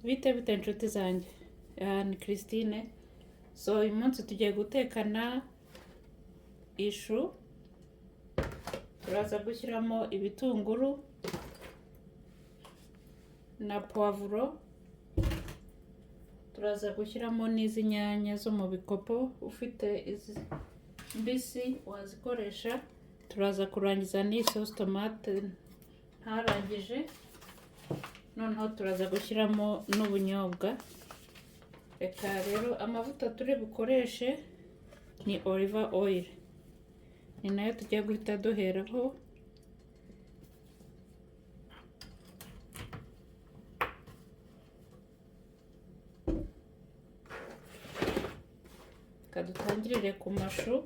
Bite bite inshuti zanjye? Ni Christine. So uyu munsi tugiye gutekana ishu, turaza gushyiramo ibitunguru na puwavuro, turaza gushyiramo n'izi nyanya zo mu bikopo, ufite izi mbisi wazikoresha. Turaza kurangiza n'iyi sauce tomate ntarangije, noneho turaza gushyiramo n'ubunyobwa. Reka rero amavuta turi bukoreshe ni olive oil, ni nayo tugiye guhita duheraho. Reka dutangirire ku mashu.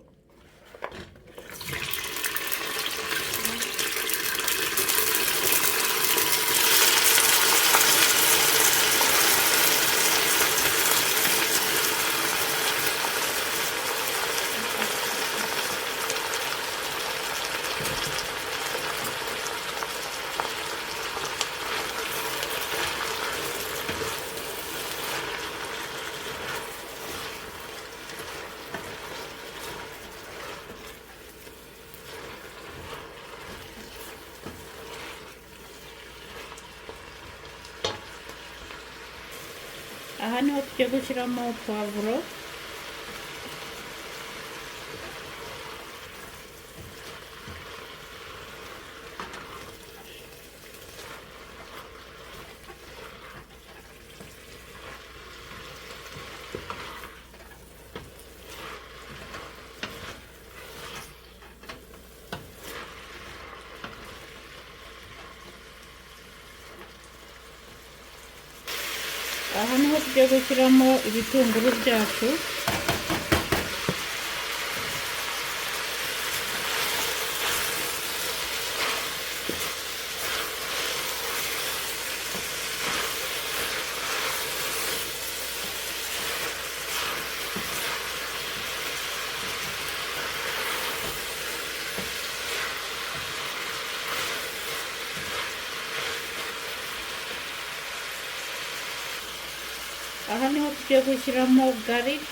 Aha niho tugiye gushyiramo puwavuro, aha niho tugiye gushyiramo ibitunguru byacu. Aha niho tugiye gushyiramo garlic,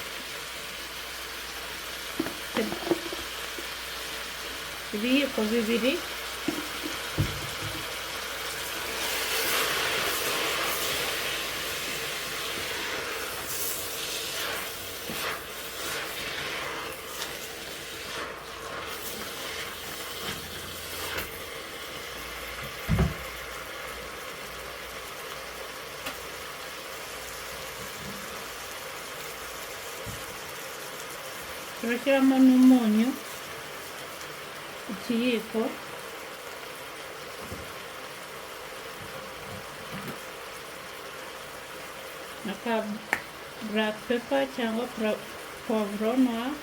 ibiyiko 2. Turashyiramo n'umunyu ikiyiko, na ka black pepper cyangwa poivron noir,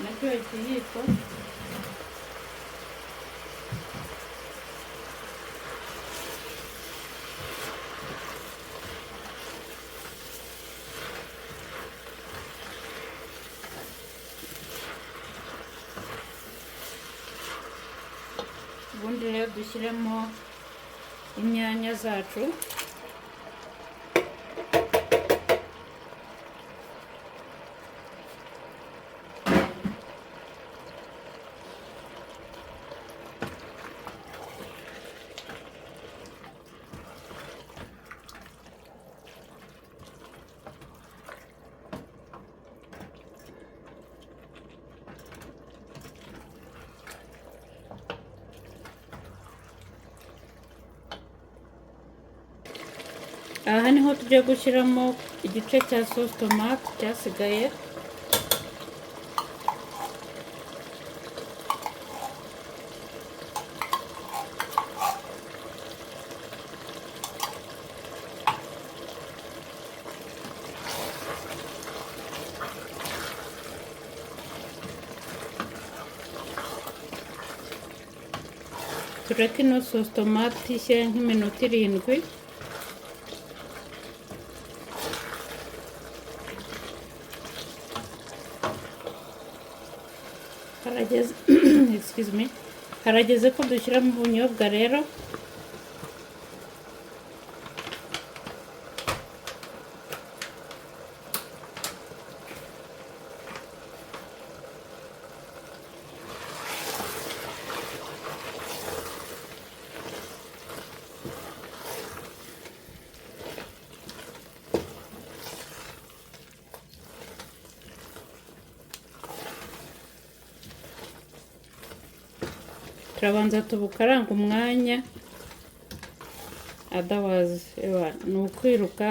nacyo ikiyiko. Ubundi rero dushyiremo inyanya zacu. Aha niho tugiye gushyiramo igice cya sauce tomate cyasigaye. Tureke ino sauce tomate ishye nk'iminota 7. Harageze, excuse me, harageze ko dushyiramo ubunyobwa rero. Turabanza tubukaranga umwanya, otherwise ni ukwiruka.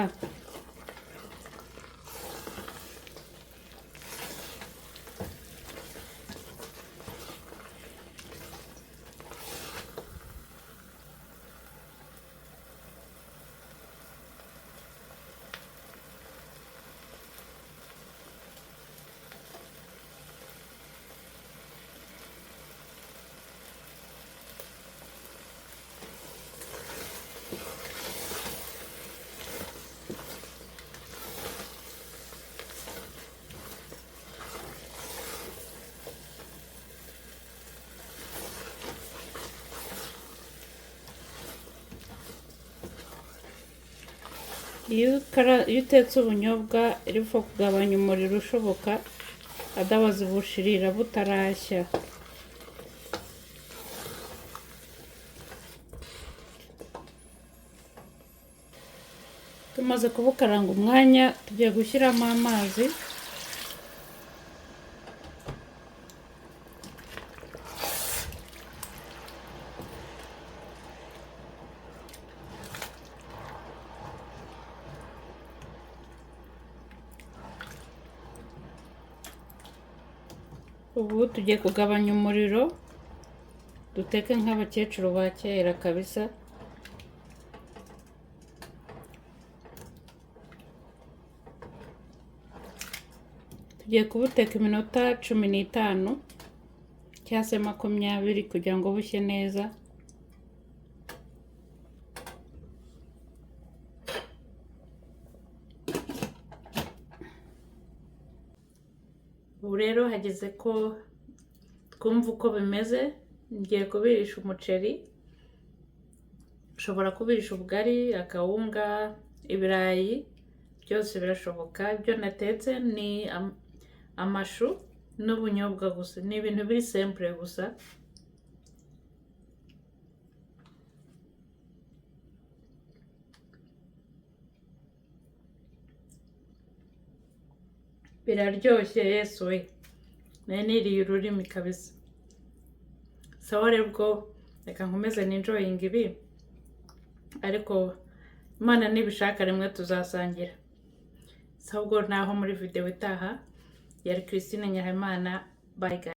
Iyo utetse ubunyobwa iriho kugabanya umuriro ushoboka, otherwise bushirira butarashya. Tumaze kubukaranga umwanya, tugiye gushyiramo amazi. Ubu tugiye kugabanya umuriro, duteke nk'abakecuru ba kera kabisa. Tugiye kubuteka iminota 15 cyangwa se 20 kugira ngo bushye neza. Ubu rero hageze ko twumva uko bimeze. Ngiye kubirisha umuceri, ushobora kubirisha ubugari, akawunga, ibirayi, byose birashoboka. Ibyo natetse ni amashu n'ubunyobwa gusa, ni ibintu biri simple gusa. Biraryoshye, Yesu we, nari niriye ururimi kabisa. Sawa rero, ubwo reka nkomeze nenjoyinga ibi, ariko Imana nibishaka rimwe tuzasangira. Sawa, ubwo naho muri video itaha. Yari Christine Nyahimana, bye guys.